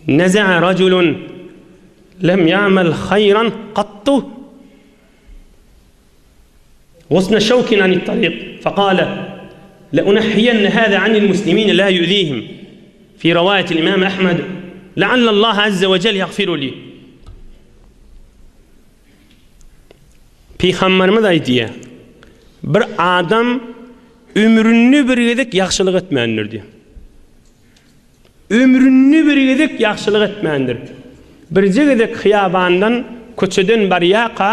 Neze'e rajulun lem ya'mel haýran gattu Gusne şewkin anit taryk fekale leunehhiýenne hâzâ anil muslimine lâ yu'zîhim Fi riwaýetil imam Ahmed Leallallaha azze we jel ýagfiru li Pygamberimiz aýdýar, bir adam ömründe bir gezek ýagşylyk etmändir diýýär. Ömründe bir gezek ýagşylyk etmändir. Birje gezek hyýabandan, köçeden barýarka,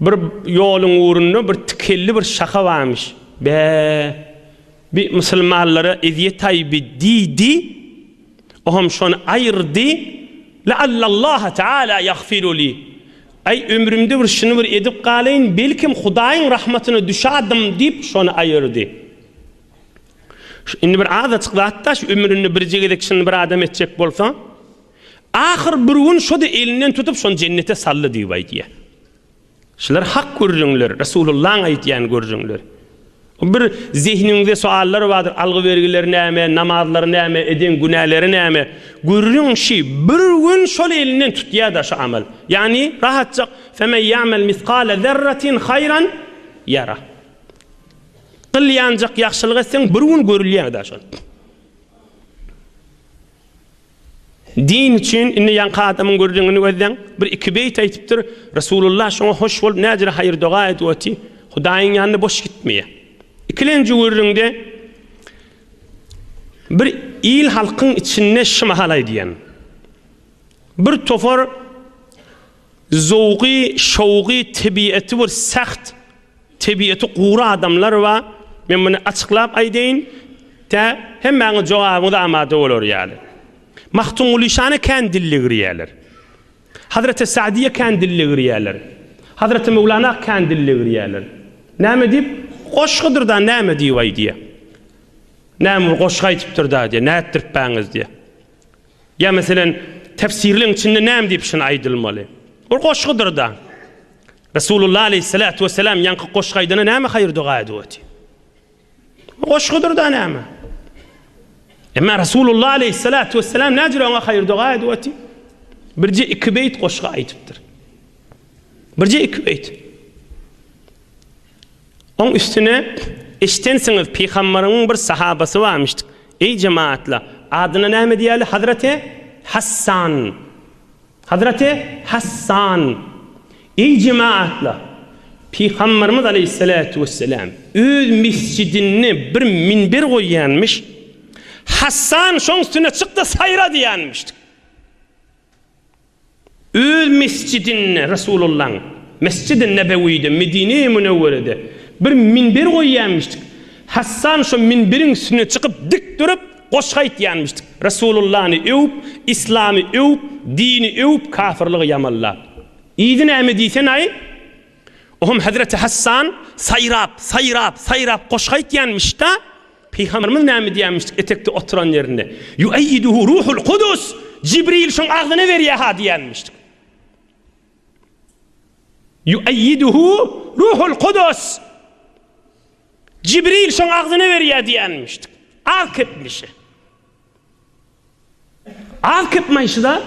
bir ýoluň ugrunda bir tikenli bir şaha barmyş. Bä, bi musulmanlara ezýet-aý bi diýdi. Oňam şony aýyrdy. Leallallaha teala ýagfiru li. Aý, ömrümde bir şuny bir edip galaýyn, belkem Hudaýyň rahmatyna düşadim diýip, şony aýyrdy. Şu indi bir azajyk zat-da, şu ömründe birje gezek şuny bir adam etjek bolsa, ahyr bir gün şo-da elinden tutup şony jennete saldy diýip aýdýar. Şular hak gürrüňler, Resulullaň aýdýan gürrüňleri. Bir zehniňizde soallar bardyr, algy-bergileri näme, namazlary näme, eden günäleri näme? Gürrüň şi, bir gün şol elinden tutýar-da şu amal. Ýagny rahatjak, Femen ýa'mel miskale zerratin haýran ýara. Gyl ýanjak ýagşylyk etseň bir gün görülýär-dä şol. Din üçin indi ýaňky adamyň gürrüňini gözläň, bir iki beýt aýtypdyr, Resulullah şoňa hoş bolup näjere haýyr-doga edip oty, Hudaýyň ýanyna boş gitmeýär. Ikilenji gürrüňde bir il-halkyň içinde şu mahal aýdýan. Bir topar zowgy, şowgy, tebiaty bir säht, Tebiaty gury adamlar bar. Men muny açyklap aýdaýyn, tä hemmäňiz jogabyňyz amada bolar ýaly. Magtymguly şana kän dil degirýärler. Hazreti Sa'diýe kän dil degirýärler. Hazreti Möwlana kän dil degirýärler. Näme diýip? Goşgudyr-da näme diýip aýdýar. Näme bir goşgy aýdypdyr-da diýýär, nätdiripbäňiz diýýär. Ýa meselen, tefsirleň içinde näme diýip şuny aýdylmaly? Bir goşgudyr-da. Resulullah aleýhissalatu wessalam ýaňky goşgy aýdana näme haýyr doga edip otyr? Goşgudyr-da näme? Emma Resulullah aleýhissalatu wessalam näjür oňa haýyr doga edip otyr? Birje iki beýt goşgy aýdypdyr. Birje iki beýt. Oň üstüne eşdensiňiz pygambaryň bir sahabasy barmyşdyk. Eý jemaatla, adyna näme diýýärler? Hazreti Hassan. Hazreti Hassan. Eý jemaatla, pygambarymyz aleýhissalatu wessalam öz mesjidinde bir minber goýýanmyş. Hassan şoň üstüne çyk-da saýra diýýänmişdik. Öz mesjidinde Resulullaň, Mesjidi Nebewide, Medine-i Münewwerede bir minber goýýanmyşdyk. Hassan şo minberiň üstüne çykyp dik durup goşgy aýtýanmyşdyk. Resulullany öwüp, islamy öwüp, dini öwüp, kafyrlygy ýamanlap. Yzy näme diýsen-aý? Ohm Hezreti Hassan saýrap, saýrap, saýrap goşgy aýtýanmyş-da. Pygamberimiz näme diýýärmiş etekde oturan ýerinde? Ýueýiduhu ruhul kudus! Jibril şoň agzyna berýär-ha diýýärmiş. Ýueýiduhu ruhul kudus! Jibril şoň agzyna berýär diýýärmiş. Az kepmişi. Az kepmaýşy-da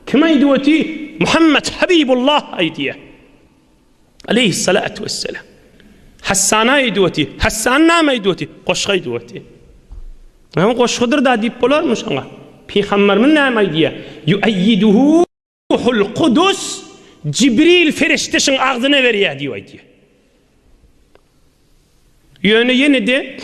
kim aýdyp oty? Muhammet Habibullah aýdýar. Aleýhissalatu wesselam. Hassana aýdyp oty. Hassan näme aýdyp oty? Goşgy aýdyp oty. Näme goşgudyr da diýip bolarmy şoňa? Pygamberimiz näme aýdýar? Ýuayyiduhu Ruhul Kudus Jibril ferişde şuň agzyna berýär diýip aýdýar. Ýöne ýene-de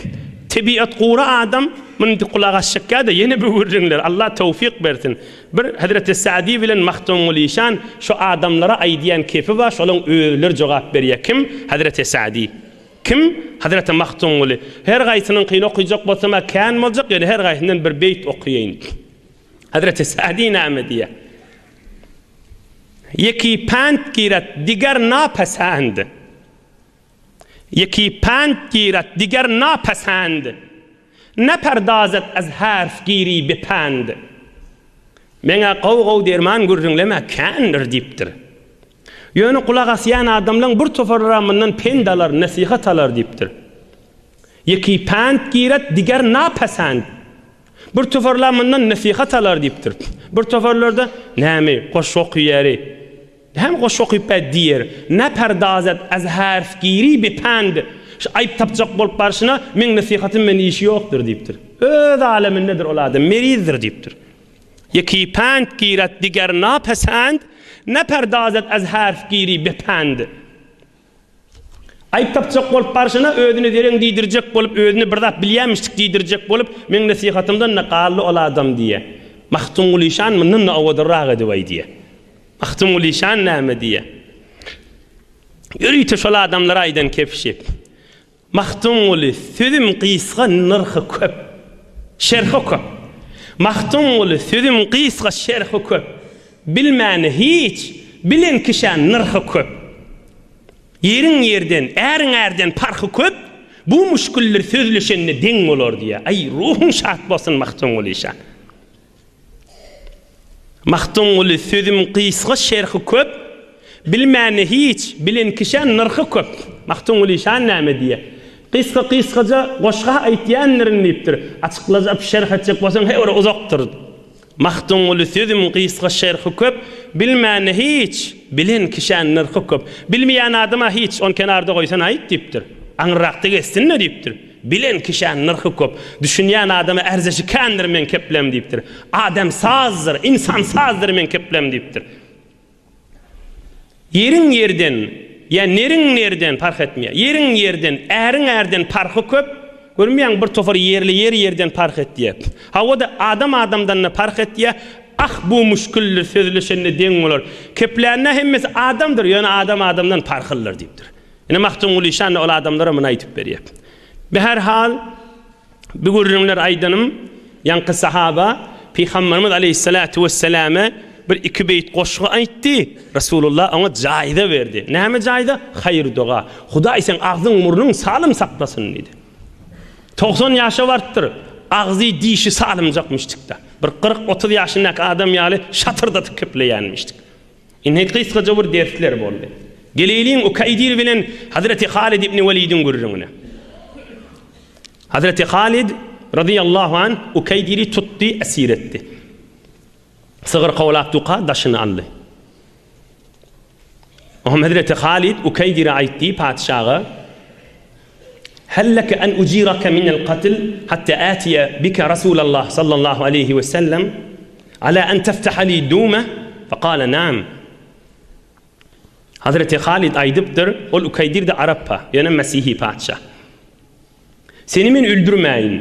tebiat gury adam muny gulak asjakýa-da ýene bu gürrüňler Allah towfyk bersin. Bir Hezreti Sa'di bilen Magtymguly işan şu adamlara aýdýan kepi bar şolaň özleri jogap berýär kim Hezreti Sa'di kim Hezreti Magtymguly her gaýsynyňkyny okyjak bolsam-a kän boljak ýöne her gaýsyndan bir beýt okaýaýyn. Hezreti Sa'di näme diýýär? Ýeki pent giret diger napesend. Ýeki pent giret diger napesend. Neperdazet ez herf giri be pend. Meň-ä gowy-gowy derman gürrüňlem-ä kändir diýipdir. Ýöne gulak asýan adamlaň bir toparlara mundan pent alar, nesihat alar diýipdir. Ýeki pent giret, diger napesend. Bir toparlar mundan nesihat alar diýipdir. Bir toparlar-da, Näme, goşgy okyýary. Näme goşgy okyp bä diýer. Neperdazet ez herf giri be pend. Şu aýyp tapjak bolup barşyna, meň nesihatym bilen işi ýokdur diýipdir. Öz alemindedir ol adam, merizdir diýipdir. Ýeki pent giret diger napesend, Neperdazet ez herf giri be pend. Aýyp tapjak bolup barşyna, özüni zereň diýdirjek bolup, özüne bir zat bilýämişdik diýdirjek bolup, meň nesihatymdan-da galdy ol adam diýýä. Magtymguly şan mundan-da owadanrak edip aýdýa. Magtymguly şan näme diýýä? Ýörite şol adamlara aýdan kebşi. Magtymguly, sözüm gysga, nyrhy köp. Şerhi köp. Magtymguly, sözüm gysga, şerhi köp. Bilmäni hiç, bilen kişä nyrhy köp. Ýeriň ýerden, äriň ärden parhy köp, bu müşgildir sözleşende deň bolar diýýär. Aý, ruhuň şat bolsun Magtymguly şa. Magtymguly, sözüm gysga, şerhi köp, Bilmäni hiç, bilen kişä nyrhy köp. Magtymguly şa näme diýýär? Gysga-gysgaja goşgy-ha aýtýandyrin diýipdir. Açyklajap şerh etjek bolsaň, he bir uzakdyr. Magtymguly sözüm gysga şerhi köp, bilmäne hiç, bilen kişä nyrhy köp. Bilmeýän adama hiç, ony kenarda goýsana aýt diýipdir. Aňryrakda gezsin-de diýipdir. Bilen kişä nyrhy köp, düşünýän adama ärzeşi kändir meň keplem diýipdir. Adamsazdyr, ynsansazdyr meň keplem diýipdir. Ýeriň ýerden, ýa neriň nerden, parh etmeýär. Ýeriň ýerden, äriň ärden parhy köp, görmeýäňmi bir topar ýerli ýer ýerden parh etýär. Hawa-da adam adamdan-da parh etýär, ah bu müşgildir sözleşende deň bolar. Keplände hemmesi adamdyr, ýöne adam adamdan parhlydyr diýipdir. Ine Magtymguly şan-da ol adamlara muny aýdyp berýär. Be-her hal, Bu gürrüňleri aýdanym, ýaňky sahaba Pygamberimiz aleýhissalatu wesselame bir iki beýt goşgy aýtdy, Resulullah oňa jaýza berdi. Näme jaýza? Haýyr-doga. Hudaý seň agzyň-murnuň salym saklasyn diýdi. 90 ýaşa barypdyr, agzy, dişi salymjakmyşdykda. Bir 40-30 ýaşyndaky adam ýaly şatyrdatyp kepleýänmişdik. Indi gysgaça bir dersler boldy. Geleýliň Ukaýdir bilen Hazreti Halid ibn Welidiň gürrüňine. Hazreti Halid razyýallahu anh Ukaýdiri tutdy, esir etdi. Sygyr kowlap duka daşyny aldy. Oňa Hazreti Halid Ukaýdire aýtdy patyşaga, Hel leke en ujirake minel katl hatta atiye bike Rasulallah sallallahu aleýhi we sellem ala en teftaha li dume fekale naam. Hazreti Halid aýdypdyr, ol Ukaýdir-de arap-a, ýöne mesihi patyşa. Seni men öldürmäýin.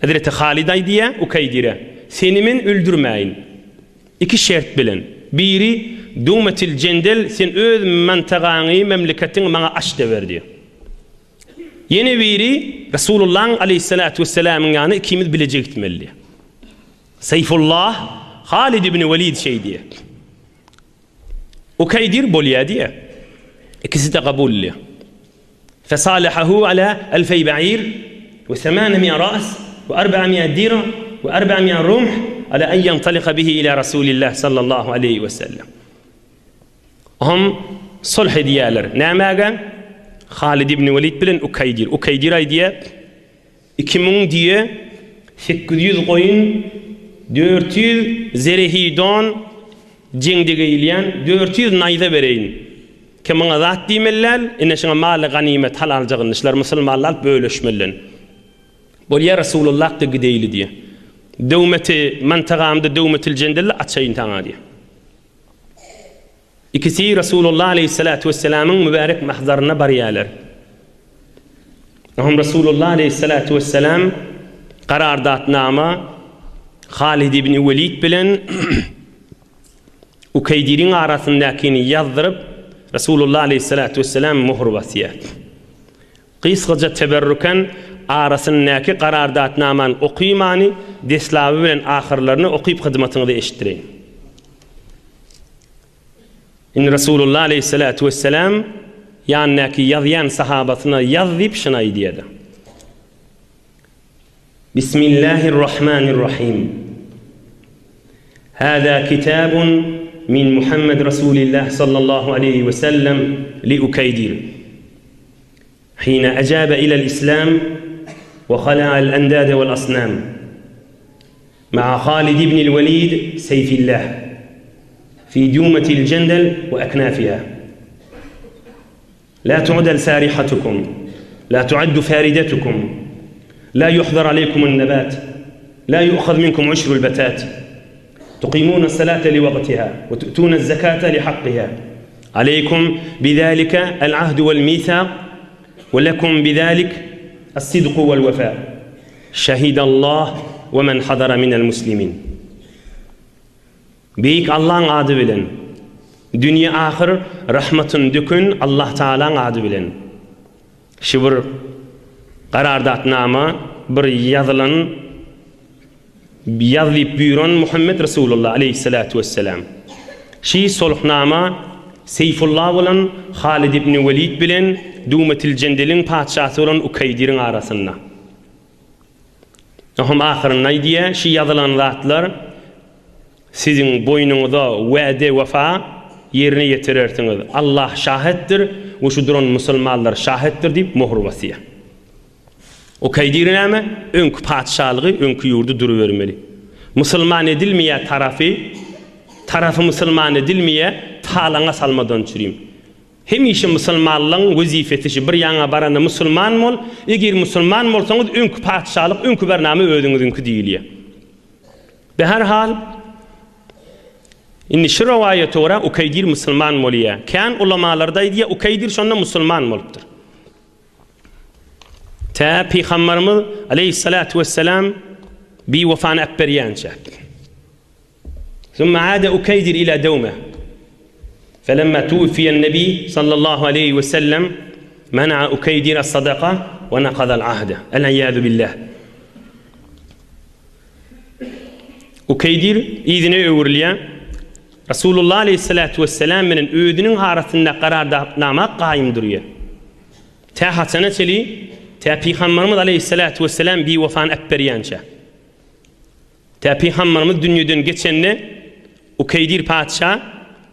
Hezreti Halid aýdýar Ukaýdire, Seni men öldürmäýin. Iki şert bilen. Biri, Dumetil Jendel, sen öz mantagaňy, memleketiňi maňa aç deber diýýär. Ýene biri, Resulullahyň aleýhissalatu wessalamyň ýanyna ikimiz bileje gitmeli diýýär. Seýfullah Halid ibn Welid şeý diýýär. Ukaýdir bolýar diýýär. Ikisi-de kabul diýýär. Fesalahahu ala elfeý ba'ir we semanemiýe ra's we arba'amiýe dira we arba'amiýe rumh ala en ýentalika bihi ila Rasulillah sallallahu aleýhi we sellem. Ohm sulh edýärler. Nämäge? Halid ibn Welid bilen Ukaýdir. Ukaýdir aýdýar, 2000 düýe, 800 goýun, 400 zerehi don, jeňde geýilýän 400 naýza bereýin. Ki muňa zat diýmeli däl, ine şuňa maly ganymet halaljagyny şular musulmanlar alyp bölüşmeliler. Bolýa Resulullah-da gideýli diýýär. Döwmeti mantagamda döwmetil jendelde açaýyn saňa diýýär. Ikisi Resulullah aleýhissalatu wesselamyň mübärek mahzaryna barýarlar. Oňa Resulullah aleýhissalatu wesselam karardatnama Halid ibn Welid bilen Ukeýdiriň arasyndakyny ýazdyryp, Resulullah aleýhissalatu wesselam möhür basýar. Gysgaja teberruken arasyndaky karardatnamany okymany, deslaby bilen ahyrlaryny okyp hyzmatyňyza eşitdireýin. Indi Resulullah aleýhissalatu wesselam ýanyndaky ýazýan sahabasyna ýaz diýip şuny aýdýardy. Bismillahirrahmanirrahim. Hâzâ kitâbun min Muhammed Rasûlillah sallallahu aleýhi we sellem li Ukeýdir. Hine ejâbe ilel İslam we hala'al endâde vel asnâm. Ma'a Halid ibnil Welid Seýfillah. Fi Dûmetil Jendel we eknâfiha. La tu'del sarihatukum, la tu'addu faridetukum, la yuhzar aleykumun nebat, la yu'haz minkum uşrul betat. Tuqimuna salate li waqtiha we tu'tuna zekate li hakkiha. Aleykum bizalike el ahdu vel mithaq we lekum bizalik es-sidku vel vefa. Şehidallah we men hadara minel muslimin. Beýik Allaň ady bilen. Dünýe ahyr rahmatyny döken Allah Tagalaň ady bilen. Şu bir karardatnama bir ýazylan ýaz diýip buýran Muhammet Resulullah aleýhissalatu wesselam. Şi sulhnama Seýfullah bolan Halid ibn Welid bilen Dumetil Jendeliň patyşasy bolan Ukeýdiriň arasynda. Oňam ahyrynda aýdýar, Şu ýazylan zatlar siziň boýnuňyza wade-wefa ýerine ýetirersiňiz. Allah şahetdir we şu duran musulmanlar şahetdir diýip möhür basýar. Ukaýdir näme? Öňki patyşalygy, öňki ýurdy durubermeli. Musulman edilmeýär tarapy, tarapy musulman edilmeýär, talaňa salmadan çürim. Hemişe musulmanlaň wezipesi şu bir ýaňa baranda musulman bol, eger musulman bolsaňyz öňki patyşalyk öňki bername özüňiziňki diýilýär. Be her hal indi şu rowaýata görä Ukeýdir musulman bolýar. Kän ulamalarda aýdýar Ukeýdir şonda musulman bolupdyr. Tä Pygambarymyz aleýhissalatu wesselam biwefany äpberýänçä. Summa ade Ukeýdir ila dewme. Felemma tuwfiýen Nebi sallallahu aleýhi we sellem mena'a Ukeýdir as-sadaka we nakazal ahde. El-iýazu billah. Ukeýdir yzyna öwrülýär. Rasulullah aleýhissalatu wesselam bilen özüniň arasynda karardatnama gaýym durýar. Tä haçana çeli? Tä Pygamberimiz aleýhissalatu wesselam biwefany äpberýänçä. Tä pygamberimiz dünýeden geçende Ukeýdir patyşa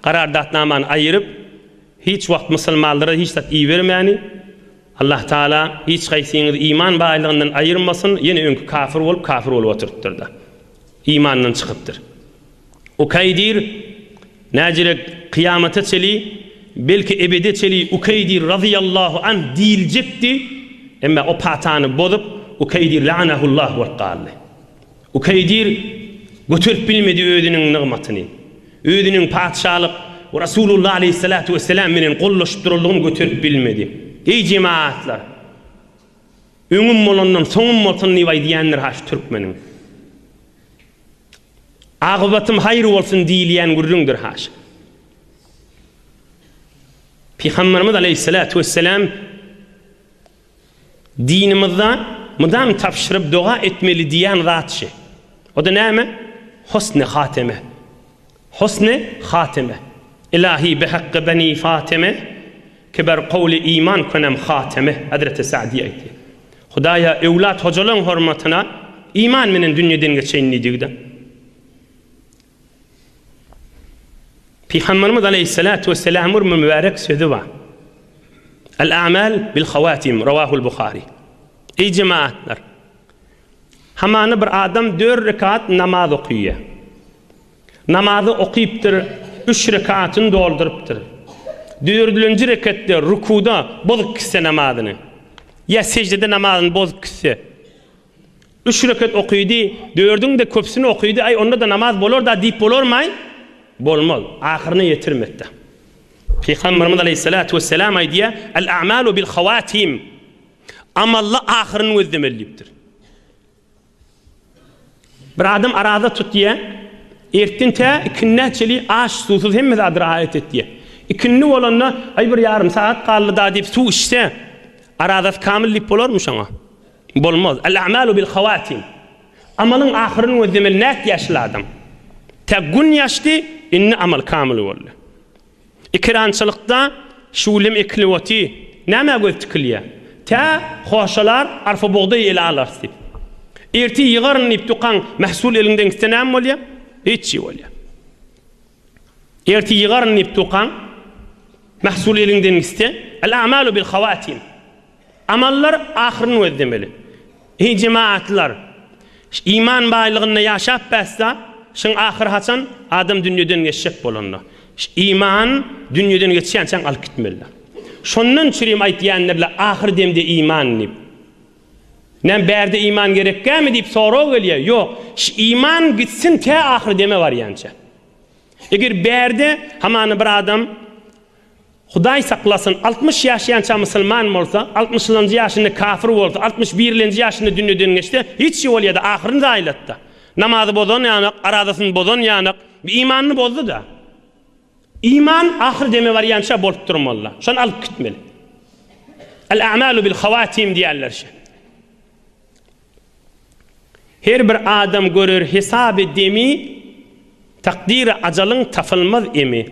karardatnamany aýyryp, hiç wagt musulmanlara hiç zat ibermäni, Allah Taala hiç haýsyňyzy iman baýlygyndan aýyrmasyn, ýene öňki kafir bolup kafir bolup oturypdyr-da. Imandan çykypdyr. Ukeýdir näjirek kyýamata çeli, belki ebede çeli Ukeýdir razyýallahu anh diýiljekdi, emma o patany bozup Ukeýdir la'anahullah bolup galdy. Ukeýdir göterip bilmedi özüniň nygmatyny. Özüniň patyşalyk we Rasulullah aleýhissalatu wesselam bilen gollaşyp duranlygyny göterip bilmedi. Eý jemagatlar! Öňüm bolandan soňum bolsun diýip aýdýandyr ha şu türkmeniň. Agybatym haýyr bolsun diýilýän gürrüňdir ha şu. Pygamberimiz aleýhissalatu wesselam Dinimizde mydam tabşyryp doga etmeli diýýän zat şi. O-da näme? Husni hateme. Husni hateme. Ilahi bihakky beni Fateme, ki ber kowly iman könem hateme. Hezreti Sa'di aýtýar. Hudaýa öwlat hojalaň hormatyna iman menen dünýeden geçeýin diýdigi-de. Pygamberimiz aleýhissalatu wesselamyň bir mübärek sözi bar. Al-a'mal bil hawatim, rawahul Buhari. Eý jemaatlar! Hamany bir adam dört rekat namaz okyýar. Namazy okypdyr, üç rekatyny doldurypdyr. Dördülenji reketde, rukuda bozup gitse namazyny, ýa seždede namazyny bozup gitse, Üç reket okydy, dördüň-de köpüsini okydy, aý, onda-da namaz bolar-da diýip bolarmaý? Bolmaz. Ahyryna ýetirmekde. Pygamberimiz aleýhissalatu wesselam aýdýar, El-a'malu bil-hawatim. Amally ahyryny gözlemeli diýipdir. Bir adam araza tutýar, ertden tä ikindä çeli aç-suwsuz hemme zady rahat etýär. Ikindi bolanda, aý bir ýarym sagat galdy-da diýip suw içse, arazasy kamyl diýip bolarmy şoňa? Bolmaz. El-a'malu bil-hawatim. Amalyň ahyryny gözlemeli nätýär şul adam? Tä gün ýaşdy, indi amal kamyl boldy. Ekerançylykda şuwlem ekilip oty, nämä göz tikilýär? Tä hoşalar arpa-bugdaý ele alarys diýip. Ertir ýygaryn diýip dukaň, mähsul eliňden gitse näme bolýar? Hiç çi bolýar. Ertir ýygaryn diýip dukaň, mähsul eliňden gitse, El-a'malu bil hawatim. Amallar ahyryny gözlemeli. Eý jemagatlar! Iman baýlygynda ýaşap bäsda, şyň ahyry haçan? Adam dünýeden geçjek bolanda. Iman dünýeden geçýänçäň alyp gitmeli. Şondan çürim aýtýandirler ahyr demde iman diýip. Näme bärde iman gerekgämi diýip sorag gelýär. Ýok. Ş iman gitsin tä ahyr deme barýança. Eger bärde hamana bir adam Hudaý saklasyn, 60 ýaşaýança musulman bolsa, altmyşylanjy ýaşynda kafir bolsa, altmyş birlenji ýaşynda dünýeden geçse, hiç şey bolýada, ahyryny zaýalatda. Namazy bozan ýanak, arazasyny bozan ýanak, imanyny bozdy-da. Iman ahyr deme barýança bolup durmaly. Şony alyp gitmeli. El a'malu bil hawatim diýerler şe. Her bir adam görer hesaby demi, Takdyry ajalyň tapylmaz emi.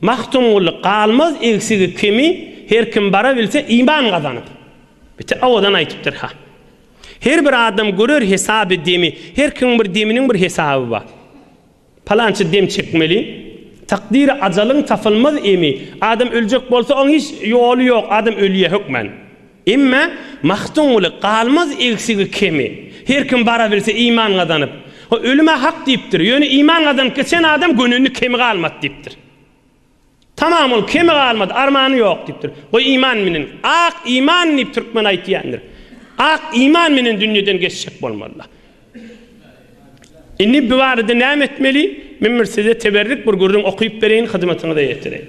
Magtymguly galmaz egsigi kemi, Her kim bara bilse iman gazanyp. Bite owadan aýtypdyr ha. Her bir adam görer hesaby demi, Her kimiň bir deminiň bir hesaby bar. Palança dem çekmeli. Takdyry ajalyň tapylmaz emi. Adam öljek bolsa oň hiç ýoly ýok, adam ölýä hökmän. Emme Magtymguly galmaz egsigi kemi. Her kim bara bilse iman gazanyp. Ho ölüm-ä hak diýipdir. Ýöne iman gazanyp geçen adam gönenli kemi galmady diýipdir. Tamam ol kemi galmady, armany ýok diýipdir. Goý iman menen, ak iman diýip türkmen aýtýandyr. Ak iman menen dünýeden geçjek bolmalylar. Indi bu barada näme etmeli? Men bir size teberrik bir gürrüň okyp bereýin, hyzmatyňyza ýetireýin.